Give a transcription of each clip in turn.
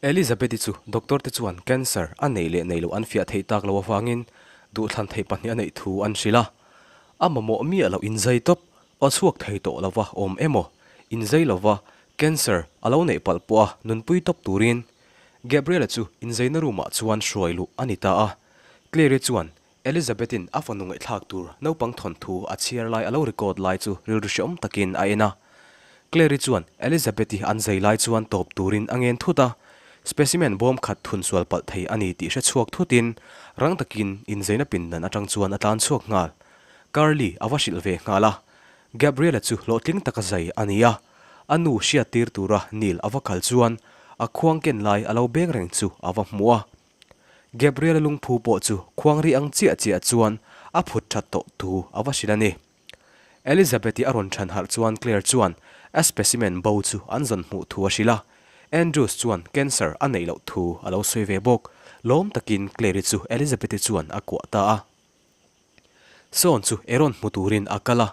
Elizabeth-i chu doctor te chuan cancer a neih leh neih loh an fiah theih tak loh avangin duhthlan theih pahnih a neih thu an hrilh a. A mamawh miah loh inzai tawp, aw chhuak thei tawh lova awm emaw, inzai lova cancer a lo neih palh pawh a nunpui tawp turin Gabriel-a chu inzaina room-ah chuan hruai luh a ni ta a. Claire-i chuan Elizabeth-in a fanu ngaihthlak tur naupang thawnthu a chhiar lai a lo record lai chu rilru hreawm takin a en a. Claire-i chuan Elizabeth-i an zai lai chuan tawp turin a ngen thut a, specimen bawm khat thun sual palh thei a ni tih hre chhuak thutin rang takin inzaina pindan atang chuan a tlan chhuak nghal. Carly a va hrilh ve nghal a, Gabriela chu hlawhtling taka zai a ni a, a nu hriat tir tura Neil a va kal chuan a khuang ken lai a lo beng reng chu a va hmu a. Gabriela lungphu pawh chu khuang ri ang chiah chiah chuan a phut that tawh thu a va hrilh a ni. Elizabeth-i a rawn chhan harh chuan Claire chuan a specimen bo chu an zawn hmuh thu a hrilh a, Andrews chuan cancer a neih loh thu a lo sawi ve bawk. Lawm takin Claire-i chu Elizabeth-i chuan a kuah ta a. Sawn chu Aaron hmu turin a kal a,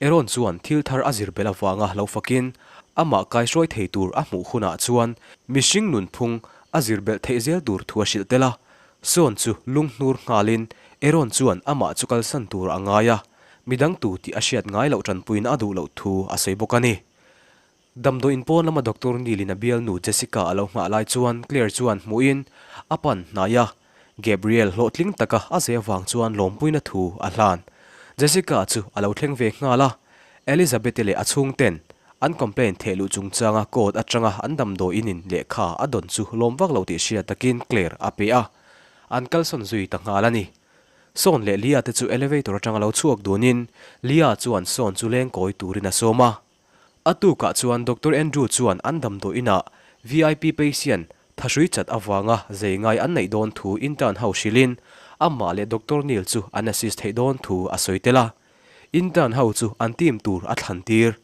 Aaron chuan thil thar a zir belh avanga lo fakin amah kaihruai thei tur a hmuh hunah chuan mihring nunphung a zir belh theih zel tur thu a hrilh tel a. Sawn chu lunghnur nghalin Aaron chuan amah chu kalsan tur a ngai a, midang tu tih a hriat ngai loh tanpuiin a duh loh thu a sawi bawk a ni. Damdawi in pawn lama Doctor Neil-in a bialnu Jessica a lo nghah lai chuan Claire chuan hmuhin a pan hnai a, Gabriel hlawhtling taka a zai avang chuan lawmpuina thu a hlan. Jessica chu a lo thleng ve nghal a, Elizabeth-i leh a chhungten an complaint theh luh chungchanga court atanga an damdawi in in lehkha a dawn chu lawm vak lo tih hriat takin Claire a pe a, an kalsawn zui ta nghal a ni. Sawn leh Lia te chu elevator atanga lo chhuak dunin Lia chuan Sawn chu lengkawi turin a sawm a. A tukah chuan Doctor Andrew chuan an damdawi inah VIP patient thahrui chat avanga zei ngai an neih dawn thu intern ho hrilhin amah leh Doctor Neil chu an assist theih dawn thu a sawi tel a. Intern ho chu an team tur a thlan tir.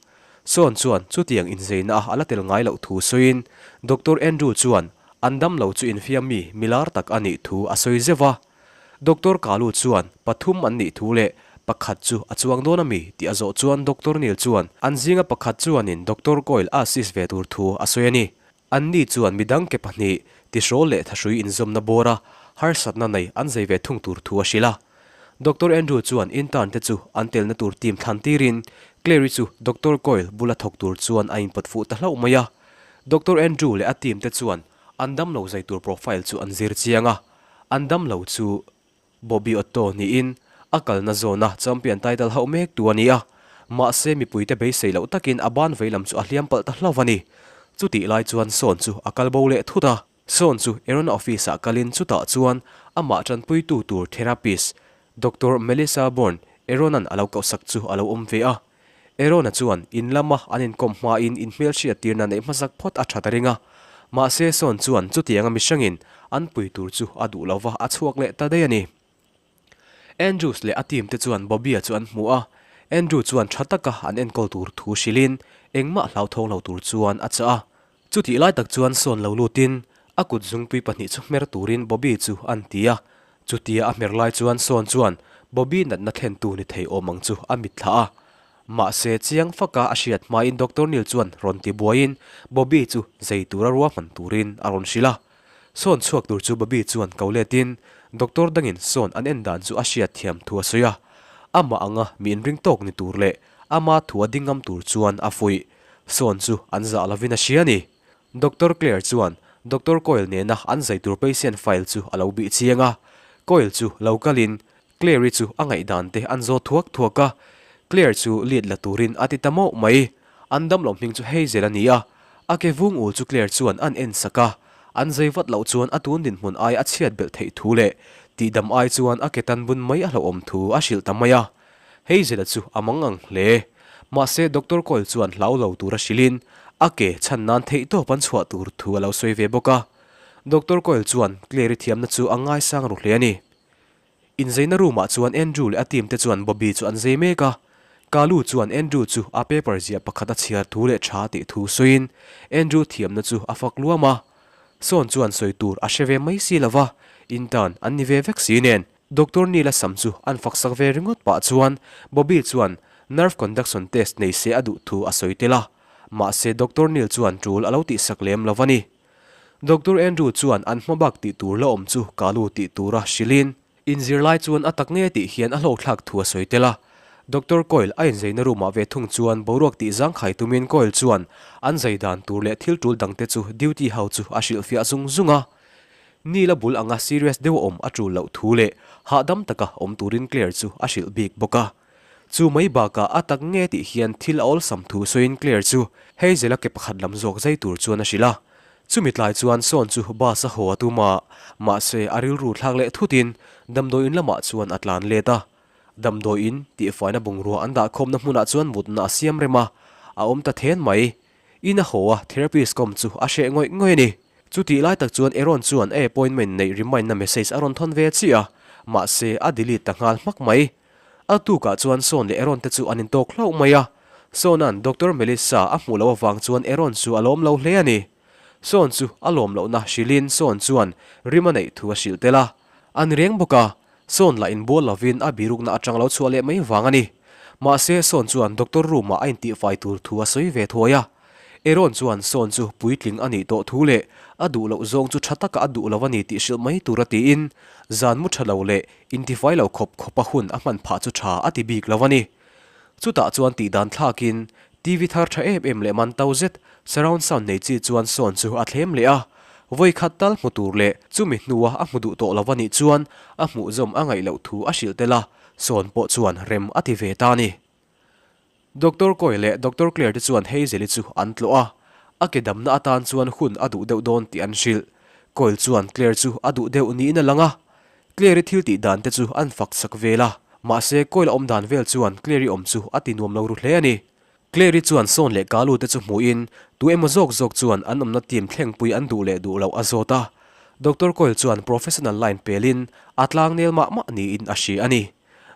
Sawn chuan chutiang inzeina a la tel ngai loh thu sawiin Doctor Andrew chuan an damlo chu infiam mi milar tak a nih thu a sawi zeuh a. Doctor Kalu chuan pathum an nih thu leh pakhat chu a chuang dawn a mi tih a zawh chuan Doctor Neil chuan an zinga pakhat chuanin Doctor Coyle a assist ve tur thu a sawi a ni. Anni chuan midang ke pahnih tihrawl leh thahrui inzawmna bawra harsatna nei an zei ve thung tur thu a hrilh a. Doctor Andrew chuan intern te chu an telna tur team thlan tirin Clary chu Doctor Coyle bula thawk tur chuan a inpawt fuh ta hlauh mai a. Doctor Andrew leh a team te chuan an damlo zai tur profile chu an zir chiang a. An damlo chu Bobby Otto niin a kalna zawna champion title hauh mek tu a ni a, mahse mipuite beisei loh takin a ban veilam chu a hliam palh ta hlauh a ni. Chutih lai chuan Sawn chu a kal bo leh thut a. Sawn chu Aaron office ah kalin chutah chuan amah tanpuitu tur therapist Doctor Melissa Bourne Aaron-a'n a lo kohsak chu a lo awm ve a. Aaron-a chuan in lama an inkawm hmain inhmelhriat tirna neih hmasak phawt a that a ring a. Mahse Sawn chuan chutianga mihringin an pui tur chu a duh lo va, a chhuak leh ta daih a ni. Andrews leh a team te chuan Bobby-a chu an hmu a, Andrew chuan tha taka an enkawl tur thu hrilhin engmah hlauthawng lo tur chuan a chah a. Chutih lai tak chuan Sawn lo lutin a kut zungpui pahnih chu hmer turin Bobby chu an ti a, chutia a hmer lai chuan Sawn chuan Bobby natna thlentu ni thei awm ang chu a mit thlah a. Mahse chiang faka a hriat hmain Doctor Neil chuan rawn ti buaiin Bobby chu zei tura ruahman turin a rawn hrilh a. Sawn chhuak tur chu Bobby chuan ko letin Doctor dangin Sawn an en dan chu a hriat thiam thu a sawi a. Amah anga mi inring tawk ni tur leh ama thu a ding ngam tur chuan a fuih. Sawn chu an zah lovin a hria a ni. Doctor Clare chuan Doctor Coyle nena an zai tur patient file chu a lo bih chiang a. Coyle chu lo kalin Clare-i chu a ngaihdan te an zawt thuak thuak a. Clare chu lead la turin a ti ta mauh mai. An damlo hming chu Hazel a ni a. A ke vung ul chu Clare chuan an en sak a. An zai vat loh chuan a tun dinhmun ai a chhiat belh theih thu leh tihdam ai chuan a ke tan bun mai a hlauhawm thu a hrilh ta mai a. Hazel-a chu a mang ang hle. Mahse, Doctor Coyle chuan hlau lo tura hrilhin a ke chhan nan theihtawp an chhuah tur thu a lo sawi ve bawk a. Doctor Coyle chuan Claire-i thiamna chu a ngaisang ru hle a ni. Inzeina room-ah chuan Andrew leh a team te chuan Bobby chu an zei mek a. Kalu chuan Andrew chu a paper ziah pakhat a chhiar thu leh tha tih thu sawiin Andrew thiamna chu a fak luam a. Sawn chuan sawi tur a hre ve mai si lo va, intern an ni ve vek si nen. Doctor Neil-a sam chu an fak sak ve ringawt pah chuan Bobby chuan nerve conduction test nei se a duh thu a sawi tel a, mahse Doctor Neil chuan tul a lo tihsak lem lo a ni. Doctor Andrew chuan an hmabak tih tur la awm chu Kalu tih tura hrilhin, inzir lai chuan a tak ngei tih hian a hlawkthlak thu a sawi tel a. Doctor Coyle a inzeina room ah ve thung chuan boruak tih zangkhai tumin Coyle chuan an zai dan tur leh thil tul dangte chu duty ho chu a hrilhfiah zung zung a. Neil a bul anga serious deuh a awm a tul loh thu leh hahdam taka awm turin Claire chu a hrilh bik bawk a. Chu mai bakah a tak nge tih hian thil a awlsam thu sawiin Claire chu Hazel-a ke pakhat lam zawk zai tur chuan a hrilh a. Chumi tlai chuan Sean chu bus a haw a tum a, mahse a rilru thlak leh thutin damdawiin lamah chuan a tlan let a. Damdawiin tihfaina bungrua an dahkhawmna hmunah chuan mutna a siam rem a, a awm ta then mai. In a haw a, therapist kawm chu a hreh ngawih ngawih a ni. Chutih lai tak chuan Aaron chuan a appointment neih remind na message a rawn thawn ve chiah a, mahse a delete ta nghal hmak mai. A tukah chuan Sean leh Aaron te chu an intawk hlauh mai a, Sean-a'n Doctor Melissa a hmuh loh avang chuan Aaron chu a lawm lo hle a ni. Sean chu a lawm lohna hrilhin Sean chuan rim a neih thu a hrilh tel a. A ni reng bawk a, Sean lah inbual lovin a birukna atang lo chhuah leh mai vang a ni. Mahse Sean chuan doctor room-ah a intihfai tur thu a sawi ve thuai a. Aaron chuan Sean chu puitling a nih tawh thu leh a duh loh zawng chu tha taka a duh lo a ni tih hrilh mai tur a tiin zan mu tha lo leh intifai lo khawp khawpa hun a hman phah chu tha a ti bik lo a ni. Chutah chuan tih dan thlakin TV thar tha em em leh man to zet surround sound nei chi chuan Sean chu a thlem leh a. Vawi khat tal hmu tur leh chumi hnua a hmu duh tawh lo a nih chuan a hmuhzawm a ngaih loh thu a hrilh tel a, Sean pawh chuan rem a ti ve ta a ni. Doctor Coy leh Doctor Clare te chuan Hazel-i chu an tlawh a, a ke damna atan chuan hun a duh deuh dawn tih an hrilh. Coy chuan Clare chu a duh deuh niin a lang a, Clare-i thil tih dan te chu an fak sak vel a, mahse Coy-a awm dan vel chuan Clare-i awm chu a ti nuam lo ru hle a ni. Clare-i chuan Sawn leh Kalu te chu hmuhin tu emaw zawk zawk chuan an awmna team thlengpui an duh leh duh loh a zawt a. Doctor Coy chuan professional line pelin a tlangnel mah mah niin a hria a ni.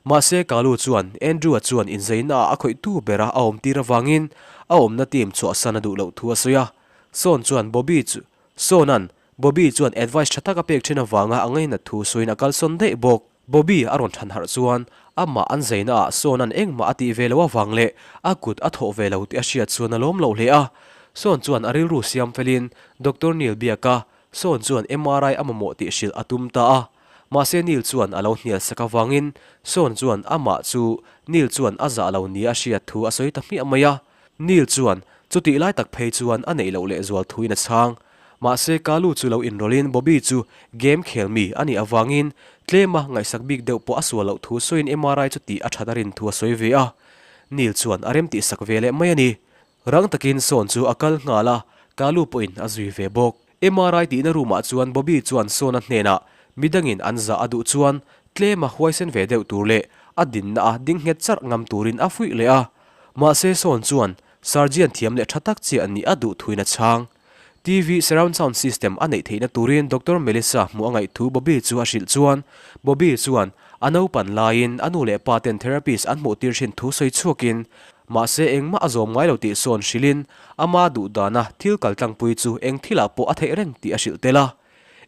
Mahse Kalu chuan Andrew-a chuan inzeina ah a khawihtu bera a awm tir avangin a awmna team chhuahsan a duh loh thu a sawi a. Sean chuan Bobby chu Sean-a'n Bobby chuan advice tha tak a pek thin avanga a ngainat thu sawiin a kalsawn daih bawk. Bobby a rawn than harh chuan amah an zeina ah Sean-a'n engmah a tih ve loh avang leh a kut a thawh ve lo tih a hriat chuan a lawm loh hle a. Sean chuan a rilru siam felin Doctor Neil biak a, Sean chuan MRI a mamawh tih hrilh a tum ta a. Mahse Neil chuan a lo hnial sak avangin Sean chuan amah chu Neil chuan a zah lo nia a hriat thu a sawi ta hmiah mai a. Neil chuan chutih lai tak phei chuan a neih loh lehzual thuin a chhang. Mahse Kalu chu lo inrawlhin Bobby chu game khel mi a nih avangin tlema ngaihsak bik deuh pawh a sual loh thu sawiin MRI chu tih a that a rin thu a sawi ve a. Neil chuan a rem tihsak ve leh mai a ni. Rang takin Sean chu a kal nghal a, Kalu pawhin a zui ve bawk. MRI tihna room ah chuan Bobby chuan Sean-a hnenah midangin an zah a duh chuan tlem a huaisen ve deuh tur leh a dinna a ding nghet charh ngam turin a fuih leh a. Mahse Sean chuan Surgeon thiam leh tha tak chiah nih a duh thuin a chhang. TV surround sound system a neih theihna turin Doctor Melissa hmuh a ngaih thu Bobby chu a hrilh chuan Bobby chuan a naupan laiin a nu leh pa ten therapist an hmuh tir thin thu sawi chhuakin Mahse engmah a zawm ngai lo tih sawn hrilhin ama duh dana thil kal tlangpui chu eng thilah pawh a theih reng tih a hrilh tel a.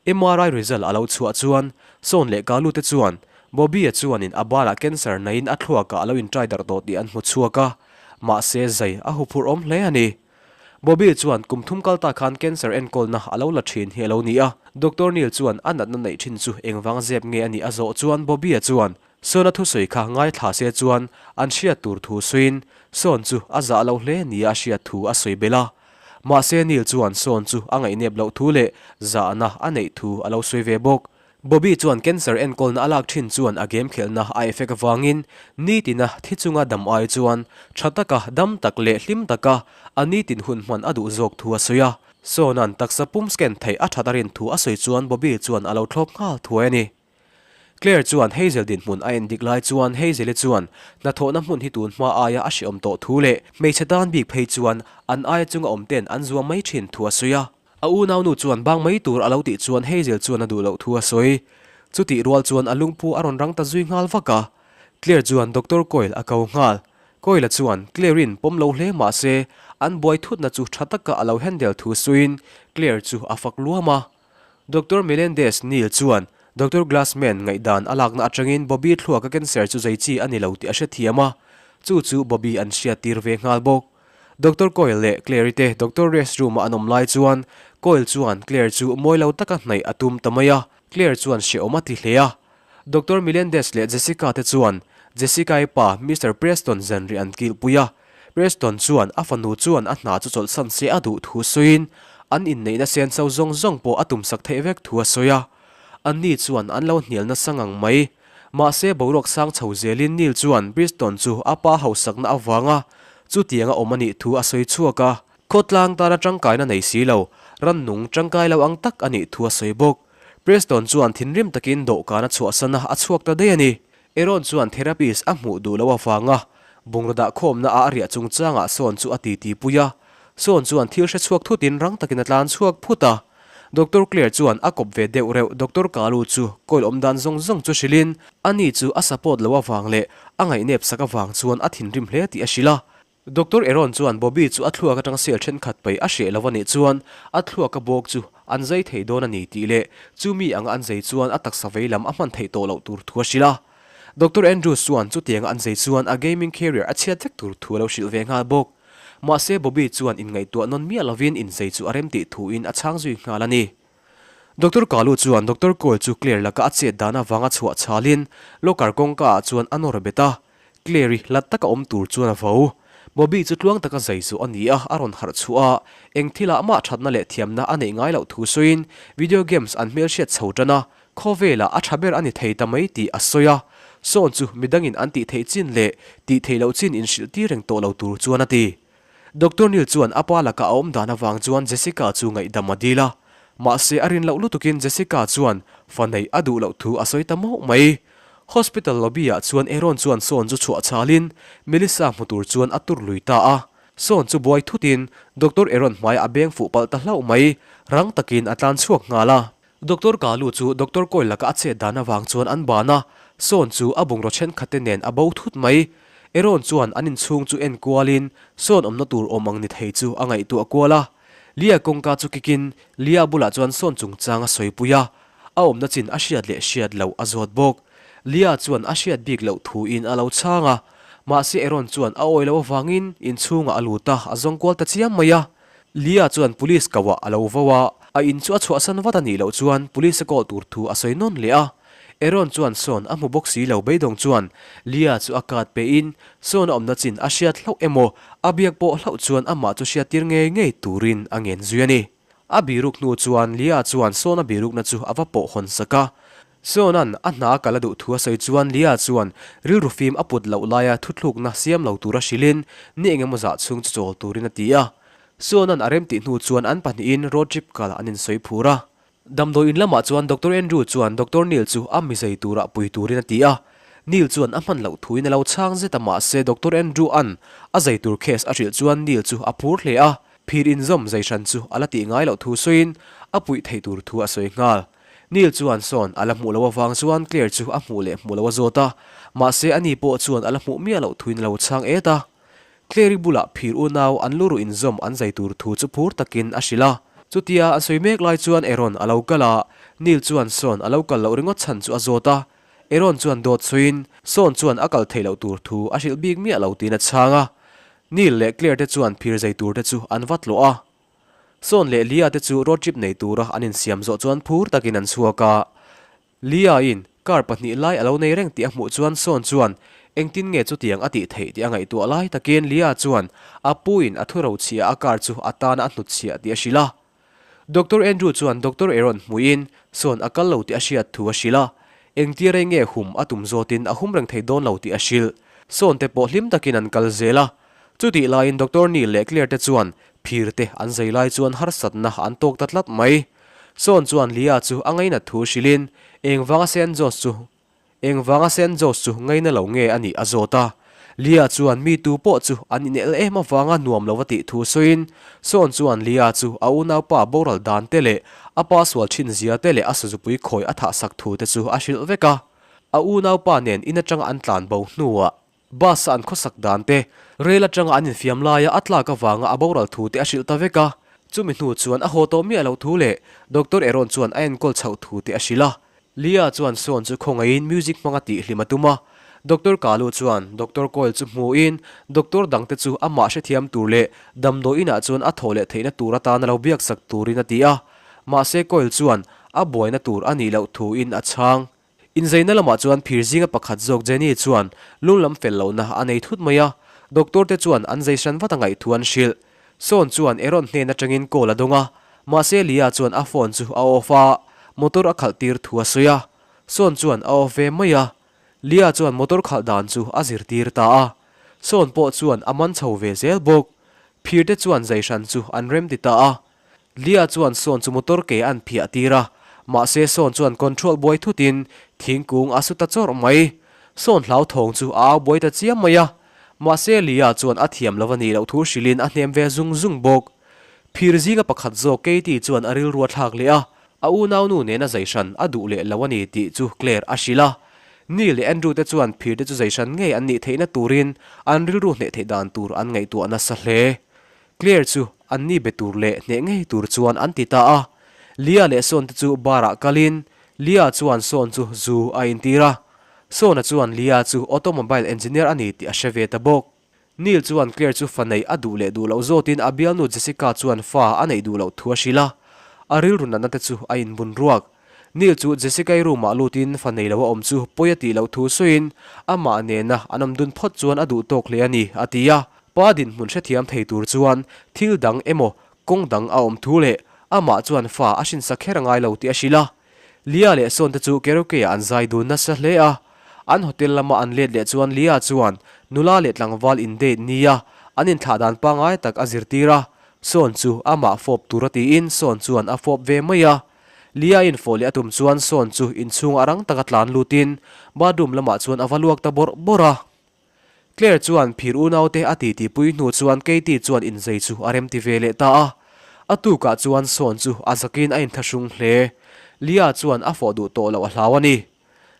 MRI result a lo chhuah chuan Sawn leh Kalu te chuan Bobby-a chuanin a banah cancer naiin a thluakah a lo inṭai darh tawh tih an hmu chhuak a, mahse zai a huphurh awm hle a ni. Bobby chuan kum thum kal ta khan cancer enkawlna a lo la thin hi a lo ni a, Doctor Neil chuan a natna neih thin chu engvang zep nge a nih a zawh chuan Bobby-a chuan Sawn-a thusawi kha ngaithla se chuan an hriat tur thu sawiin Sawn chu a zah lo hle nia a hriat thu a sawi belh a. Mahse Neil chuan Sawn chu a ngaihnep loh thu leh zahna a neih thu a lo sawi ve bawk. Bobby chuan cancer enkawlna a lak thin chuan a game khelhna a effect avangin nitina thi chunga dam ai chuan tha taka dam tak leh hlim taka a nitin hun hman a duh zawk thu a sawi a. Sawn-a'n taksa pum scan theih a that a rin thu a sawi chuan Bobby chuan a lo thlawp nghal thuai a ni. Claire chuan Hazel dinhmun a en dik lai chuan Hazel-i chuan hnathawhna hmun hi tun hma aia a hreawm tawh thu leh hmeichhe tan bik phei chuan an aia chunga awm ten an zuam mai thin thu a sawi a. A unaunu chuan bang mai tur a lo tih chuan Hazel chuan a duh loh thu a sawi. Chutih rual chuan a lungphu a rawn rang ta zui nghal vak a. Claire chuan Doctor Coyle a ko nghal. Coyle-a chuan Claire-in pawm lo hle mah se an buai thutna chu tha taka a lo handle thu sawiin Claire chu a fak luam a. Doctor Melendez Neal chuan Doctor Glassman ngaihdan a lakna atangin Bobby thluaka cancer chu zei chi a ni lo tih a hrethiam a, chu chu Bobby an hriattir ve nghal bawk. Doctor Coyle leh Claire-i te doctor rest room-a an awm lai chuan Coyle chuan Claire chu mawi lo taka hnaih a tum ta mai a, Claire chuan hrehawm a ti hle a. Doctor Melendez leh Jessica te chuan Jessica-i pa Mister Preston zanriah an kilhpui a. Preston chuan a fanu chuan a hna chu chawlhsan se a duh thu sawiin an inneihna senso zawng zawng pawh a tumsak theih vek thu a sawi a. Anni chuan an lo hnial nasa ngang mai. Mahse boruak sang chho zelin Neil chuan Preston chu a pa hausakna avanga chutianga awm a nih thu a sawi chhuak a. Khawtlang tana tangkaina nei si lo, rannung tangkai lo ang tak a nih thu a sawi bawk. Preston chuan thinrim takin dawhkan a chhuahsan a, a chhuak ta daih a ni. Aaron chuan therapist a hmuh duh loh avanga bungraw dah khawmna ah a riah chungchangah Sean chu a titi pui a. Sean chuan thil hre chhuak thutin rang takin a tlan chhuak phut a. Doctor Clare chuan a kawp ve deuh reuh Doctor Kalu chu coil awm dan zawng zawng chu hrilhin ani chu a support loh avang leh a ngaihnep sak avang chuan a thinrim hle tih a hrilh a. Doctor Aaron chuan Bobby chu a thluak atang cell thenkhat paih a hreh lo a nih chuan a thluak a bawk chu an zai thei dawn a ni tih leh chu mi anga an zai chuan a taksa vei lam a hman theih tawh loh tur thu a hrilh a. Doctor Andrews chuan chutianga an zai chuan a gaming career a chhiat vek tur thu a lo hrilh ve nghal bawk. Mahse Bobby chuan inngaihtuah nawn miah lovin inzai chu a rem tih thuin a chhang zui nghal a ni. Doctor Kalu chuan Doctor Cole chu Claire laka a chet dan avanga chhuah chhalin locker kawngka ah chuan a nawr bet a. Claire-i hlat taka awm tur chuan a vo. Bobby chu tluang taka zai zawh a ni a, a rawn harh chhuah a, eng thilah mah thatna leh thiamna a neih ngai loh thu sawiin video games an hmelhriat chho tan a, khawvelah a tha ber a ni thei ta mai tih a sawi a. Sawn chu midangin an tih theih chin leh tih theih loh chin inhrilh tir reng tawh lo tur chuan a ti. Doctor Neil chuan a pa laka a awm dan avang chuan Jessica chu ngaihdam a dil a. Mahse a rin loh lutukin Jessica chuan fa neih a duh loh thu a sawi ta mauh mai. Hospital lobby ah chuan Aaron chuan Sean chu chhuah chhalin Melissa hmu tur chuan a tur lui ta a. Sean chu buai thutin Doctor Aaron hmaiah a beng fuh palh ta hlauh mai. Rang takin a tlan chhuak nghal a. Doctor Kalu chu Doctor Coyle laka a chet dan avang chuan an ban a, Sean chu a bungraw thenkhatte nen a bo thut mai. Aaron chuan an inchhung chu en kualin Sean awmna tur awm ang ni thei chu a ngaihtuah kual a. Lia kawngka chu kikin Lia bulah chuan Sean chungchang a sawipui a, a awmna chin a hriat leh hriat loh a zawt bawk. Lia chuan a hriat bik loh thuin a lo chhang a, mahse Aaron chuan a awi loh avangin inchhungah a lut a, a zawng kual ta chiam mai a. Lia chuan police kauah a lo vo a, a in chu a chhuahsan vat a nih loh chuan police a call tur thu a sawi nawn leh a. Aaron chuan Sean a hmu bawk si lo beidawng chuan Lia chu a card pehin Sean a awmna chin a hriat hlauh emaw a biak pawh hlauh chuan amah chu hriattir ngei ngei turin a ngen zui a ni. A biruk hnu chuan Lia chuan Sean a birukna chu a va pawh hawn sak a. Sean-a'n a hna a kal a duh thu a sawi chuan Lia chuan rilru fim a put loh laia thuthlukna siam lo tura hrilhin ni eng emaw zah chhung chu chawl turin a ti a. Sean-a'n a remtih hnu chuan an pahnihin road trip kal an insawi phur a. Damdawi in lamah chuan Doctor Andrew chuan Doctor Neil chu a mizei tura pui turin a ti a. Neil chuan a hman loh thuin a lo chhang zet a mahse Doctor Andrew-a'n a zei tur case a hrilh chuan Neil chu a phur hle a. Phir inzawm zei hran chu a la tih ngai loh thu sawiin a puih theih tur thu a sawi nghal. Neil chuan Sean a la hmuh loh avang chuan Claire chu a hmuh leh hmuh loh a zawt a, mahse ani pawh chuan a la hmuh miah loh thuin a lo chhang et a. Claire-i bulah phir unau an lu ruh inzawm an zai tur thu chu phur takin a hrilh a. Chutia an sawi mek lai chuan Aaron a lo kal a, Neil chuan Sean a lo kal loh ringawt chhan chu a zawt a. Aaron chuan dawt sawiin Sean chuan a kal theih loh tur thu a hrilh bik miah lo tiin a chhang a. Neil leh Claire te chuan phir zai tur te chu an va tlawh a. Sean leh Leah te chu road trip nei tura an insiam zawh chuan phur takin an chhuak a. Leah-in car pahnih lai a lo nei reng tih a hmuh chuan Sean chuan engtin nge chutiang a tih theih tih a ngaihtuah lai takin Leah chuan a puin a thu rochhiah a car chu a tana a hnutchhiah tih a hrilh a. Doctor Andrew chuan Doctor Aaron hmuhin Sean a kal lo tih a hriat thu a hrilh a. Engtia rei nge hum a tum zawtin a hum reng thei dawn lo tih a hrilh. Sean te pawh hlim takin an kal zel a. Chutih laiin Doctor Neil leh Claire te chuan phir te an zai lai chuan harsatna an tawk ta tlat mai. Sean chuan Leah chu a ngainat thu hrilhin engvanga Saint Josh chu engvanga Saint Josh chu ngaina lo nge a nih a zawt a. Leah chuan mi tu pawh chu an inel em avanga nuam lo a tih thu sawiin Sean chuan Leah chu a unaupa boral dan te leh a pa sual thin zia te leh a sazupui khawi a thahsak thu te chu a hrilh vek a. A unaupa nen in atanga an tlan bo hnuah Bus a an khawsak dan te, rel atanga an infiam laia a tlak avanga a boral thu te a hrilh ta vek a. Chumi hnu chuan a haw tawh miah loh thu leh Doctor Aaron chuan a enkawl chhoh thu te a hrilh a. Leah chuan Sean chu khawngaihin music hmanga tih hlim a tum a. Doctor Kalu chuan Doctor Coyle chu hmuin doctor dangte chu amah hrethiam tur leh damdawi inah chuan a thawh leh theihna tur atana lo biaksak turin a ti a. Mahse Coyle chuan a buaina tur a nih loh thuin a chhang. Inzeina lamah chuan phir zinga pakhat zawk Jenny chuan lung lam fel lohna a nei thut mai a, doctor te chuan an zei hran vat a ngaih thu an hrilh. Sean chuan Aaron hnen atangin call a dawng a, mahse Leah chuan a phone chu a off a, motor a khalh tir thu a sawi a. Sean chuan a off ve mai a, Leah chuan motor khalh dan chu a zirtir ta a, Sean pawh chuan a man chho ve zel bawk. Phir te chuan zei hran chu an rem ti ta a, Lia chuan Sawn chu motor ke an phiah tir a, mahse Sawn chuan control buai thutin thingkung a su ta chawrh mai. Sawn hlauthawng chu a au buai ta chiam mai a, mahse Lia chuan a thiam lo a nih loh thu hrilhin a hnem ve zung zung bawk. Phir zinga pakhat zawk Katie chuan a rilru a thlak leh a, a unaunu nena zai hran a duh leh lo a ni tih chu Claire a hrilh a. Neil leh Andrew te chuan phir te chu zai hran ngei an nih theihna turin an rilru hneh theih dan tur an ngaihtuah nasa hle. Claire chu an ni be tur leh hneh ngei tur chuan an ti ta a. Lia leh Sean te chu bar ah kalin Lia chuan Sean chu zu a intir a. Sean-a chuan Lia chu automobile engineer a ni tih a hre ve ta bawk. Neil chuan Claire chu fa neih a duh leh duh loh zawtin a bialnu Jessica chuan fa a neih duh loh thu a hrilh a. A rilru natna te chu a inbun ruak. Neil chu Jessica-i room ah lutin fa nei lo a awm chu pawi a tih loh thu sawiin amah nena an awm dun phawt chuan a duh tawk hle a ni, a ti a. Pa dinhmun hrethiam thei tur chuan thil dang emaw kawng dang a awm thu leh amah chuan fa a hrinsak kher a ngai lo tih a hrilh a. Lia leh Sawn te chu karaoke-ah an zai dun nasa hle a. An hotel lama an let leh chuan Lia chuan nula leh tlangval in date nia an inthlah dan pangngai tak a zirtir a. Sawn chu amah fawp tur a tiin Sawn chuan a fawp ve mai a. Lia infawh leh a tum chuan Sawn chu inchhungah rang taka tlan lutin bathroom lamah chuan a va luak ta bawrh bawrh a. Claire chuan phir unaute a titi pui hnu chuan Katie chuan inzei chu a remti ve leh ta a. A tukah chuan Sean chu a zakin a inthlahrung hle. Leah chuan a fawh duh tawh loh a hlau a ni.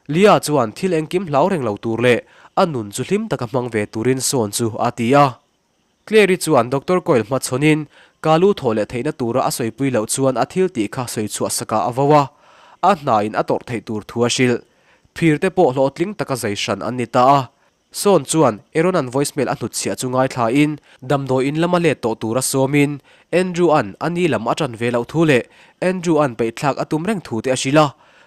Leah chuan thil engkim hlau reng lo tur leh a nun chu hlim taka hmang ve turin Sean chu a ti a. Claire-i chuan Doctor Coyle hmachhawnin ka lu thawh leh theihna tura a sawipui loh chuan a thil tih kha sawi chhuah sakah a vo a, a hnain a tawrh theih tur thu a hrilh. Phir te pawh hlawhtling taka zai hran an ni ta a. Sean chuan Aaron-a'n voicemail a hnutchhiah chu ngaithlain damdawi in lama let tawh tura sawmin Andrew-a'n a ni lam a ṭan ve loh thu leh Andrew-a'n peihthlak a tum reng thu te a hrilh a.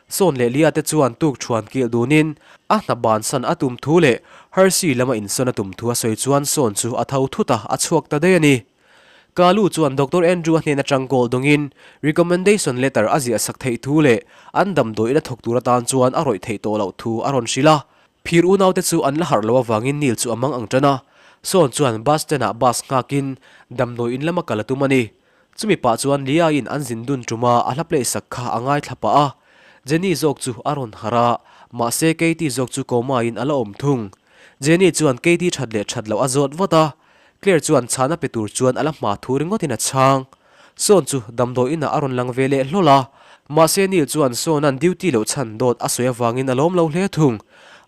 Sawn leh Lia te chuan tuk thuan kilh dunin a hna bansan a tum thu leh Hershey lama insawn a tum thu a sawi chuan Sawn chu a tho thut a, a chhuak ta daih a ni. Kalu chuan Doctor Andrew a hnen atang call dawngin recommendation letter a ziah sak theih thu leh an damdawiin a thawk tur atan chuan a rawih theih tawh loh thu a rawn hrilh a. Phir unaute chu an la harh loh avangin Neil chu a mang ang tan a, Sawn chuan bus stand ah bus nghakin damdawiin lama kal a tum a ni. Chumi pah chuan Lia-in an zin dun ṭuma a hla play sak kha a ngaithla pah a, Jenny zawk chu a rawn harh a, mahse Katie zawk chu coma-in a la awm thung. Jenny chuan Katie ṭhat leh ṭhat loh a zawt vat a, Claire chuan chhana pe tur chuan a la hma thu ringawtin a chhang. Sean chu damdawi inah a rawn lang ve leh hlawl a, mahse Neil chuan Sean-a'n duty loh chhan dawt a sawi avangin a lawm lo hle thung.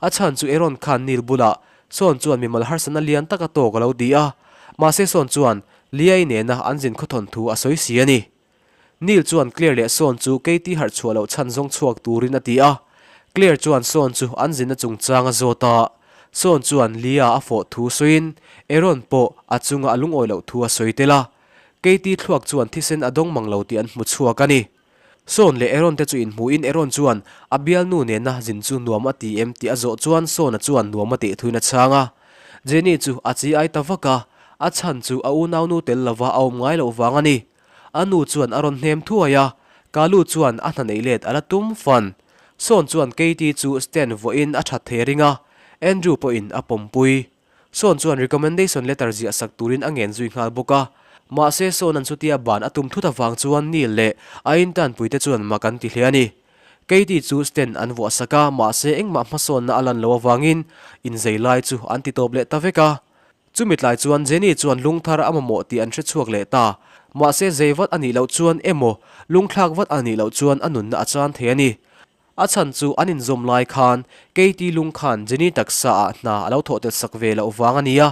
A chhan chu Aaron khan Neil bulah Sean chuan mimal harsatna lian tak a tawk a lo ti a, mahse Sean chuan Liai nena an zin khawthawn thu a sawi si a ni. Neil chuan Claire leh Sean chu Katie harh chhuah loh chhan zawng chhuak turin a ti a. Claire chuan Sean chu an zinna chungchang a zawt a. Sean chuan Lia a fawh thu sawiin Aaron pawh a chunga a lungawi loh thu a sawi tel a. Katie thluak chuan thisen a dawng mang lo tih an hmu chhuak a ni. Sean leh Aaron te chu inhmuhin Aaron chuan a bialnu nena zin chu nuam a ti em tih a zawh chuan Sean-a chuan nuam a tih thuin a chhang a. Jenny chu a chi ai ta vak a, a chhan chu a unaunu tel lova a awm ngai loh vang a ni. A nu chuan a rawn hnem thuai a, Kalu chuan a hna neih let a la tum fan. Sean chuan Katie chu stand vuahin a that thei a ring a, Andrew pawhin a pawmpui. Sean chuan recommendation letter ziah sak turin a ngen zui nghal bawk a. Mahse Sean-a'n chutia ban a tum thut avang chuan Neil leh a intanpuite chuan mak an ti hle a ni. Katie chu stand an vuah sak a, mahse engmah hmasawnna a lan loh avangin inzei lai chu an ti tawp leh ta vek a. Chumi tlai chuan Jenny chuan lungthar a mamawh tih an hre chhuak leh ta. Mahse zei vat a nih loh chuan emaw lungthlak vat a nih loh chuan a nunna a chan thei a ni. A chhan chu an inzawm lai khan Katie lung khan Jenny taksa ah hna a lo thawh tel sak ve loh vang a ni a.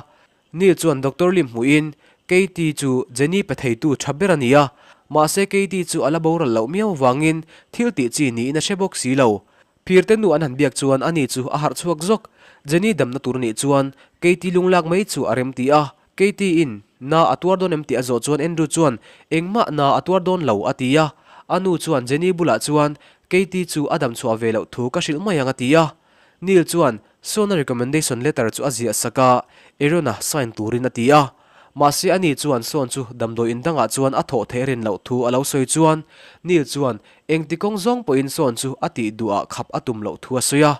Neil chuan Doctor Lim hmuhin Katie chu Jenny pe theitu tha ber a ni a, mahse Katie chu a la boral loh miau vangin thil tih chi niin a hre bawk si lo. Phirte nu an han biak chuan ani chu a harh chhuak zawk. Jenny damna tur anih chuan Katie lunglak mai chu a rem ti a. Katie in na a tuar dawn em tih a zawh chuan Andrew chuan engmah na a tuar dawn lo a ti a. A nu chuan Jenny bulah chuan Katie chu a dam chhuah ve loh thu ka hrilh mai ang a ti a. Neil chuan Sona recommendation letter chu a ziah sak a, Aaron-a sign turin a ti a. Mahse ani chuan Son chu damdawi in dangah chuan a thawh theih rin loh thu a lo sawi chuan Neil chuan engti kawng zawng pawhin Son chu a tih duhah khap a tum loh thu a sawi a.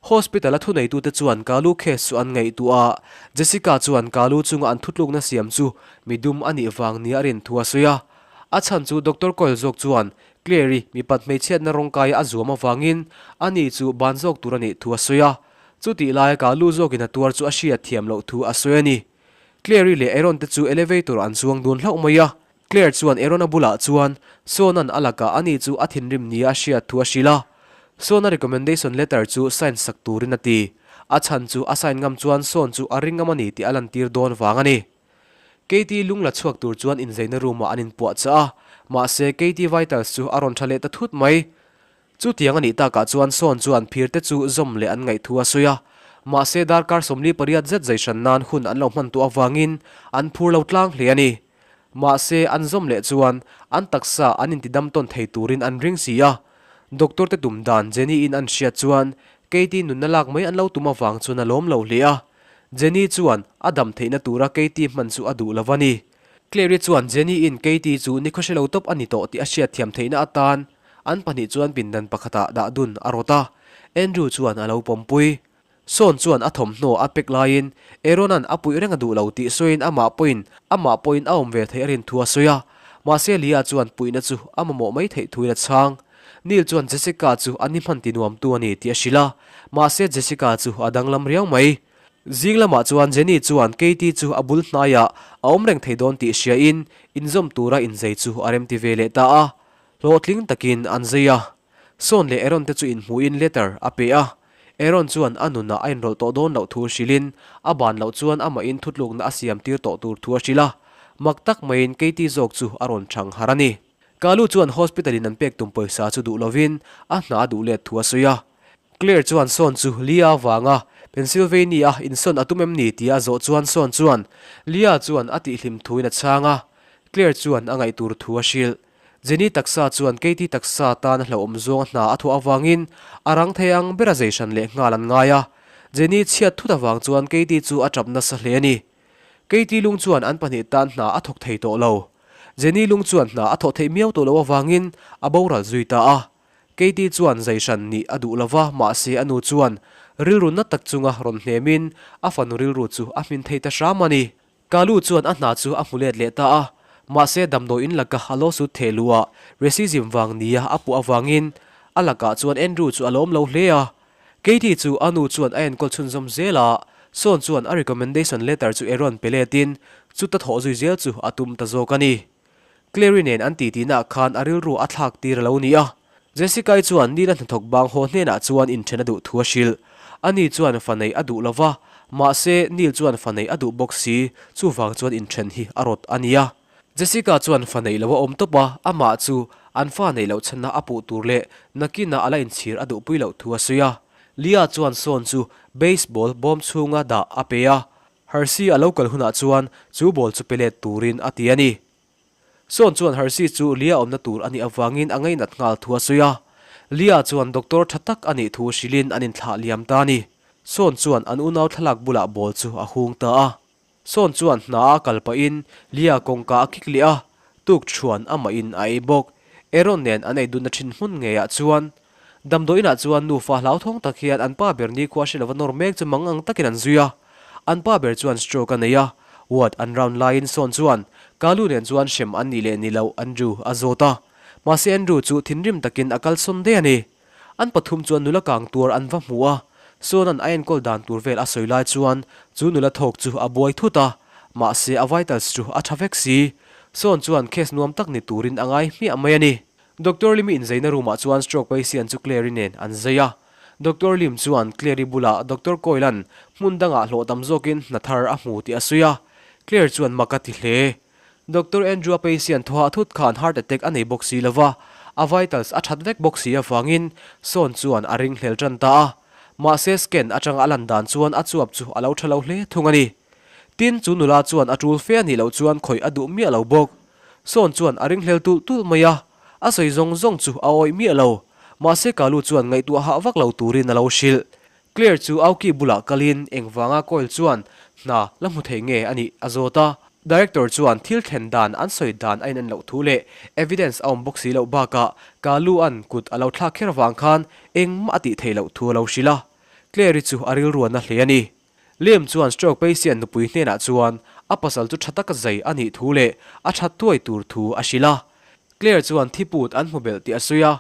Hospital a thuneitute chuan Kalu case chu an ngaihtuah a, Jessica chuan Kalu chunga an thutlukna siam chu midum a nih vang nia a rin thu a sawi a. A chhan chu Doctor Coyle zawk chuan Claire-i mipat hmeichhiatna rawngkaia a zuam avangin ani chu ban zawk tur a nih thu a sawi a. Chutih laia ka lu zawkin a tuar chu a hriat thiam loh thu a sawi a ni. Claire-i leh Aaron te chu elevator an chuang dun hlauh mai a. Claire chuan Aaron-a bulah chuan Sean-a'n a lakah ani chu a thinrim nia a hriat thu a hrilh a. Sean-a recommendation letter chu sign sak turin a ti. A chhan chu a sign ngam chuan Sean chu a ring ngam a ni tih a lantir dawn vang a ni. Katie lung la chhuak tur chuan inzeina room ah an inpuah chah a, mahse Katie vitals chu a rawn tha leh ta thut mai. Chutiang a nih takah chuan Sawn chuan phir te chu zawm leh an ngaih thu a sawi a, mahse darkar 48 zet zai hran nan hun an lo hman tawh avangin an phur lo tlang hle a ni. Mahse an zawm leh chuan an taksa an intidam tawn thei turin an ring si a. Doctor te tum dan Jenny in an hriat chuan Katie nunna lak mai an lo tum avang chuan a lawm lo hle a. Jenny chuan a dam theihna tura Katie hman chu a duh lo a ni. Clary chuan Jenny in Katie chu nikhaw hre lo tawp a ni tawh tih a hriatthiam theihna atan an pahnih chuan pindan pakhatah dah dun a rawt a, Andrew chuan a lo pawmpui. Sean chuan a thawmhnaw a pack laiin Aaron-a'n a puih reng a duh lo tih sawiin amah pawhin amah pawhin a awm ve theih a rin thu a sawi a, mahse Leah chuan puihna chu a mamawh mai theih thuin a chhang. Neil chuan Jessica chu a ni hman ti nuamtu a ni tih a hrilh a, mahse Jessica chu a danglam riau mai. Zing lamah chuan Jenny chuan Katie chu a bul hnaiah a awm reng thei dawn tih hriain inzawm tura inzei chu a remti ve leh ta a. Hlawhtling takin an zei a. Sean leh Aaron te chu inhmuhin letter a pe a. Aaron chuan a nunah a inrawlh tawh dawn loh thu hrilhin a ban loh chuan amahin thutlukna a siam tir tawh tur thu a hrilh a. Mak tak maiin Katie zawk chu a rawn chhang harh a ni. Kalu chuan hospital in an pek tum pawisa chu duh lovin a hna a duh let thu a sawi a. Claire chuan Sean chu Leah avanga Pennsylvania a insawn a tum em ni tia a zawh chuan Sean chuan Leah chuan a tihhlim thuin a chhang a. Claire chuan a ngaih tur thu a hrilh. Jenny taksa chuan Katie taksa tan a hlauhawm zawng a hna a thawh avangin a rang thei ang bera zei hran leh nghal an ngai a. Jenny chhiat thut avang chuan Katie chu a tap nasa hle a ni. Katie lung chuan an pahnih tan hna a thawk thei tawh lo. Jenny lung chuan hna a thawh theih miau tawh loh avangin a boral zui ta a. Katie chuan zai hran nih a duh lova mahse a nu chuan rilru na tak chunga rawn hnemin a fanu rilru chu a hmin thei ta hram a ni. Kalu chuan a hna chu a hmu let leh ta a, mahse damdawi in laka a lawsuit theh luhah racism vang nia a puh avangin a lakah chuan Andrew chu a lawm lo hle a. Katie chu a nu chuan a enkawl chhunzawm zel a, Sean chuan a recommendation letter chu Aaron pe letin chuta thawh zui zel chu a tum ta zawk a ni. Clary nen an titinaah khan a rilru a thlak tir a lo ni a. Jessica-i chuan Neil-a hnathawk bang haw hnenah chuan inthen a duh thu a hrilh. Ani chuan fa neih a duh lo va, mahse Neil chuan fa neih a duh bawk si, chuvang chuan inthen hi a rawt a nia. Jessica chuan fa neih lo a awm tawp a, amah chu an fa neih loh chhanna a puh tur leh nakinah a la inchhir a duhpui loh thu a sawi a. Leah chuan Sean chu baseball bawm chhunga dah a pe a, Hershey a lo kal hunah chuan chu ball chu pe let turin a ti a ni. Sean chuan Hershey chu Leah awmna tur a nih avangin a ngainat nghal thu a sawi a. Leah chuan doctor tha tak a nih thu hrilhin an inthlah liam ta a ni. Sean chuan an unau thlalak bulah ball chu a hung ta a. Sawn chuan hna a kal pahin Lia kawngka a kik leh a, tuk thuan amahin a ei bawk. Aaron nen an ei dunna thin hmun ngeiah chuan damdawiinah chuan nufa hlauthawng tak hian an pa ber nikhua hre lova nawr mek chu mang ang takin an zui a. An pa ber chuan stroke a nei a, ward an round laiin Sawn chuan Kalu nen chuan hrem an nih leh ni loh Andrew a zawt a. Mahse Andrew chu thinrim takin a kalsawn daih a ni. An pathum chuan nula kang tuar an va hmu a, Sawna'n a enkawl dan tur vel a sawi lai chuan chu nula thawk chu a buai thut a, mahse a vitals chu a tha vek si. Sawn chuan case nuam tak ni turin a ngai hmiah mai a ni. Doctor Lim-i inzeina room-ah chuan stroke patient chu Claire-i nen an zai a. Doctor Lim chuan Claire-i bulah Doctor Coyle-a'n hmun dangah hlawh tam zawkin hna thar a hmu tih a sawi a, Claire chuan mak a ti hle. Doctor Andrew-a patient thuah thut khan heart attack a nei bawk si lova, A vitals a that vek bawk si avangin Sean chuan a ringhlel tan ta a. Mahse scan atanga a lan dan chuan a chuap chu a lo tha lo hle thung a ni. Tin, chu nula chuan a tul fe a nih loh chuan khawih a duh miah lo bawk. Sean chuan a ringhlel tulh tulh mai a, a sawi zawng zawng chu a awih miah lo. Mahse Kalu chuan ngaihtuah hah vak lo turin a lo hrilh. Claire chu Aoki bulah kalin engvanga Coil chuan hna la hmu thei nge a nih a zawt a. Director chuan thil thlen dan an sawi dan a inen loh thu leh evidence a awm bawk si loh bakah Kalu-a'n kut a lo thlak kher avang khan engmah a tih theih loh thu a lo hrilh a. Claire-i chu a rilruan a hle a ni. Liam chuan stroke patient nupui hnenah chuan a pasal chu tha taka zai a nih thu leh a that thuai tur thu a hrilh a. Claire chuan thiput an hmu belh tih a sawi a,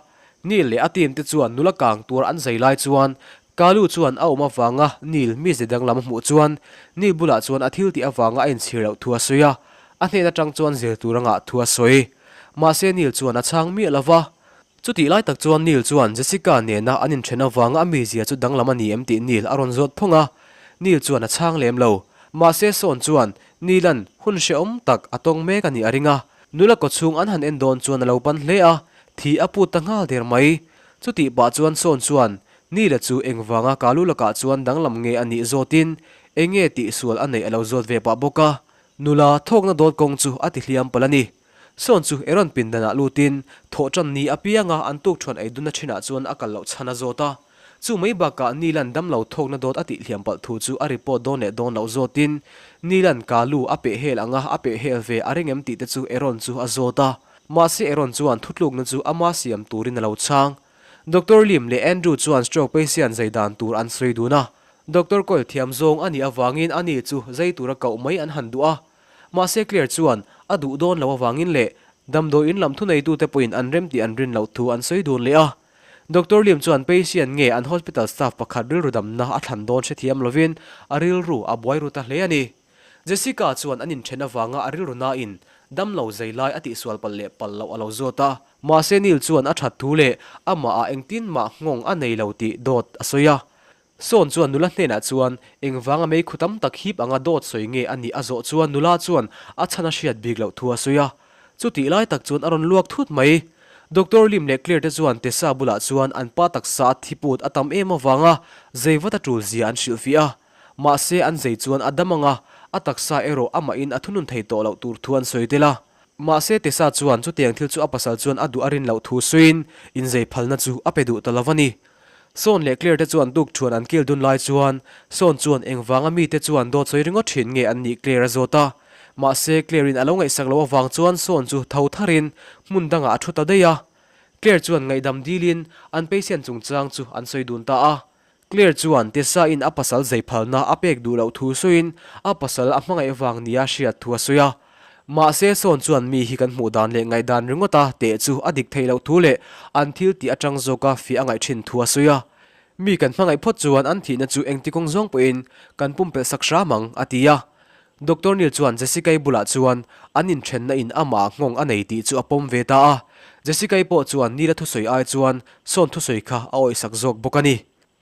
Neil leh a team te chuan nula kang tur an zai lai chuan Kalu chuan a awm avanga Neil mize danglam a hmuh chuan Neil bulah chuan a thil tih avanga a inchhir loh thu a sawi a, a hnen atang chuan zir tur a ngah thu a sawi. Mahse Neil chuan a chhang miah lo va. Chutih lai tak chuan Neil chuan Jessica nena an inthen avanga a mizia chu danglam a ni em tih Neil a rawn zawt phung a, Neil chuan a chhang lem lo. Mahse Sean chuan Neil-a'n hun hrehawm tak a tawng mek a nih a ring a, Nula kawchhung an han en dawn chuan a lo pan hle a, thi a put ta nghal der mai. Chutih pah chuan Sawn chuan Nila chu engvanga Kalu lakah chuan danglam nge a nih zawtin eng nge tihsual a neih a lo zawt ve pah bawk a. Nula thawkna dawt kawng chu a ti hliam palh a ni. Sawn chu Aaron pindanah lutin thawh tan ni apianga an tukṭhuan ei dunna ṭhinah chuan a kal loh chhan a zawt a. Chu mai bakah Nilan damlo thawkna dawt a tihhliam palh thu chu a report dawn leh dawn loh zawtin Nilan Kalu a peh hel anga a peh hel ve a ring em tih te chu Aaron chu a zawt a. Mahse Aaron chuan thutlukna chu ama siam turin a lo chhang. Doctor Lim leh Andrew chuan stroke patient zai dan tur an sawi dun a. Doctor Coyle thiam zawng a nih avangin ani chu zai tura koh mai an han duh a. Mahse Claire chuan a duh dawn loh avangin leh damdawiin lam thuneitute pawhin an rem tih an rin loh thu an sawi dun leh a. Doctor Lim chuan patient nge an hospital staff pakhat rilru damna a thlan dawn hrethiam lovin a rilru a buai ru ta hle a ni. Jessica chuan an inthen avanga a rilru nain damlo zai lai a tihsual palh leh palh loh a lo zawt a. Mahse Neil chuan a that thu leh amah ah engtin mah nghawng a nei lo tih dawt a sawi a. Sawn chuan nula hnenah chuan engvanga meikhu tam tak hip anga dawt sawi nge a nih a zawh chuan nula chuan a chhan a hriat bik loh thu a sawi a. Chutih lai tak chuan a rawn luak thut mai. Doctor Lim leh Claire te chuan Tessa bulah chuan an pa taksa a thiput a tam em avanga zei vat a tul zia an hrilhfiah a. Mahse an zei chuan a dam anga a taksa erawh amahin a thunun thei tawh loh tur thu an sawi tel a. Mahse Tessa chuan chutiang thil chu a pasal chuan a duh a rin loh thu sawiin inzei phalna chu a pe duh ta lo a ni. Sawn leh Claire te chuan duk thuan an kil dun lai chuan Sawn chuan engvanga mite chuan dawt sawi ringawt thin nge an nih Claire a zawt a. Mahse Claire in a lo ngaihsak loh avang chuan Sawn chu tho tharin hmun dangah a thu ta daih a. Claire chuan ngaihdam dilin an patient chungchang chu an sawi dun ta a. Claire chuan Tessa in a pasal zei phalna a pek duh loh thu sawiin a pasal a hmangaih vang nia hriat thu a sawi a. Mahse Sawn chuan mi hi kan hmuh dan leh ngaihdan ringawt a teh chu a dik theih loh thu leh an thil tih atang zawka fiah a ngaih thin thu a sawi a. Mi kan hmangaih phawt chuan an thihna chu engti kawng zawng pawhin kan pumpelh sak hram ang, a ti a. Doctor Neil chuan Jessica-i bulah chuan an inthenna in amah nghawng a nei tih chu a pawm ve ta a. Jessica-i pawh chuan Neil-a thusawi ai chuan Sawn thusawi kha a awihsak zawk bawk a ni.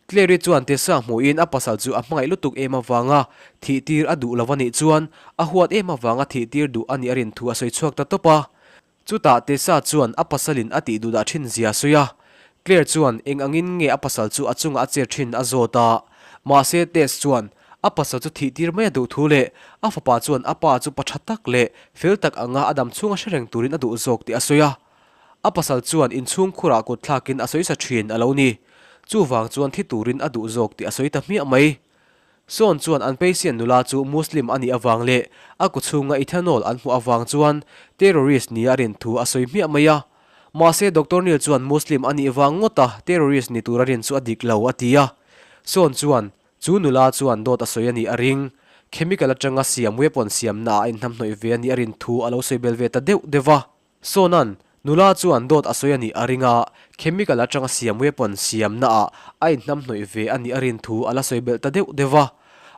Clary chuan Tessa hmuhin a pasal chu a hmangaih lutuk em avanga thih tir a duh lo a nih chuan a huat em avanga thih tir duh a nih a rin thu a sawi chhuak ta tawp a. Chutah Tessa chuan a pasalin a tih duh dah thin zia a sawi a. Claire chuan eng angin nge a pasal chu a chungah a chet thin a zawt a. Mahse Tess chuan a pasal chu thih tir mai a duh thu leh a fapa chuan a pa chu pa tha tak leh fel tak anga a dam chhunga hre reng turin a duh zawk tih a sawi a. A pasal chuan inchhung khurah kut thlakin a sawi sa thin a lo ni. Chuvang chuan thi turin a duh zawk tih a sawi ta hmiah mai. Sawn chuan an patient nula chu Muslim a nih avang leh a kuchhunga ethanol an hmuh avang chuan terrorist nia a rin thu a sawi hmiah mai a. Mahse Doctor Neil chuan Muslim a nih vang ngawta terrorist ni tura rin chu a dik lo a ti a. Sawn chuan chu nula chuan dawt a sawi a nih a ring. Chemical atanga siam weapon siamnaah a inhnamhnawih ve a nih a rin thu a lo sawi bel ve ta deuh deuh va. Sawnan, nula chuan dawt a sawi a nih a ring a, chemical atanga siam weapon siamna ah a inhnamhnawih ve a nih a rin thu a la sawi belh ta deuh deuh va.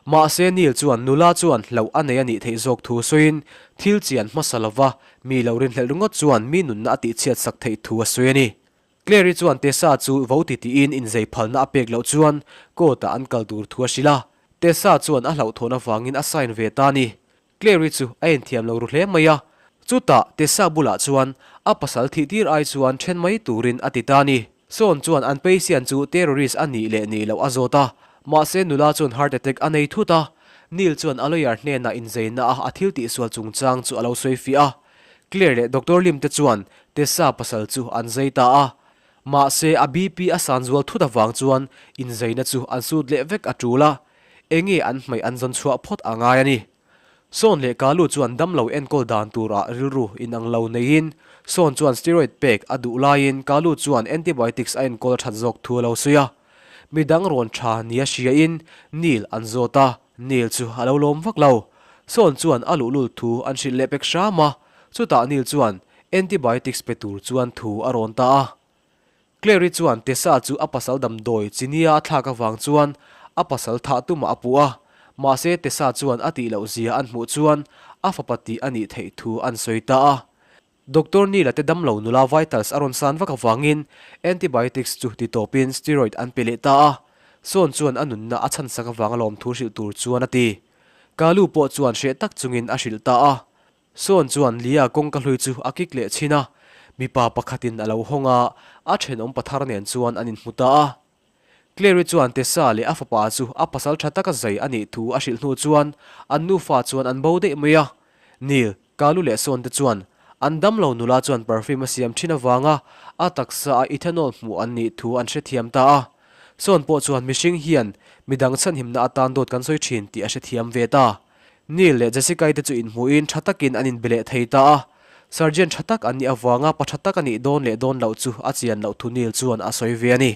Mahse Neil chuan nula chuan hlauh a nei a nih theih zawk thu sawiin thil chian hmasa lova mi lo rinhlelh ringawt chuan mi nunna a tihchhiat sak theih thu a sawi a ni. Clary chuan Tessa chu vo ti tiin inzei phalna a pek loh chuan court ah an kal tur thu a hrilh a, Tessa chuan a hlauhthawn avangin a sign ve ta a ni. Clary chu a inthiam lo ru hle mai a. Chutah Tessa bulah chuan a pasal thih tir ai chuan then mai turin a ti ta a ni. Sean chuan an patient chu terrorist a nih leh nih loh a zawt a, mahse nula chuan heart attack a nei thut a. Neil chuan a lawyer hnenah inzeina a a thil tihsual chungchang chu a lo sawi fiah a. Claire leh Doctor Lim te chuan Tessa pasal chu an zai ta a. Mahse a BP a san zual thut avang chuan inzeina chu an sut leh vek a tul a, enge an hmaih an zawn chhuah phawt a ngai a ni. Sawn leh Kalu chuan damlo enkawl dan turah rilru inang lo neiin Sawn chuan steroid pek a duh laiin Kalu chuan antibiotics a enkawl a that zawk thu a lo sawi a. Midang rawn tha nia hriain Neil an zawt a, Neil chu a lo lawm vak lo. Sawn chuan a luhlul thu an hrilh leh pek hram a, chutah Neil chuan antibiotics pe tur chuan thu a rawn ta a. Clary chuan Tessa chu a pasal damdawi chi nia a thlak avang chuan a pasal thah tumah a puh a, mahse Tessa chuan a tih loh zia an hmuh chuan a fapa tih a nih theih thu an sawi ta a. Doctor Neil-a te damlo nula vitals a rawn san vak avangin antibiotics chu ti tawpin steroid an pe leh ta a, Sean chuan a nunna a chhansak avanga lawmthu hrilh tur chuan a ti. Kalu pawh chuan hreh tak chungin a hrilh ta a. Sawn chuan Lia kawngka hlui chu a kik leh chhin a, mipa pakhatin a lo hawng a, a thenawm pathar nen chuan an inhmu ta a. Clary chuan Tessa leh a fapa chu a pasal tha taka zai a nih thu a hrilh hnu chuan an nufa chuan an bo daih mai a. Neil, Kalu leh Sawn te chuan an damlo nula chuan perfume a siam thin avanga a taksa a ethanol hmuh an nih thu an hrethiam ta a. Sawn pawh chuan mihring hian midang chhanhimna atan dawt kan sawi thin tih a hrethiam ve ta. Neil leh Jessica-i te chu inhmuhin tha takin an inbe leh thei ta a. Sergeant tha tak an nih avanga pa tha tak a nih dawn leh dawn loh chu a chian loh thu Neil chuan a sawi ve a ni.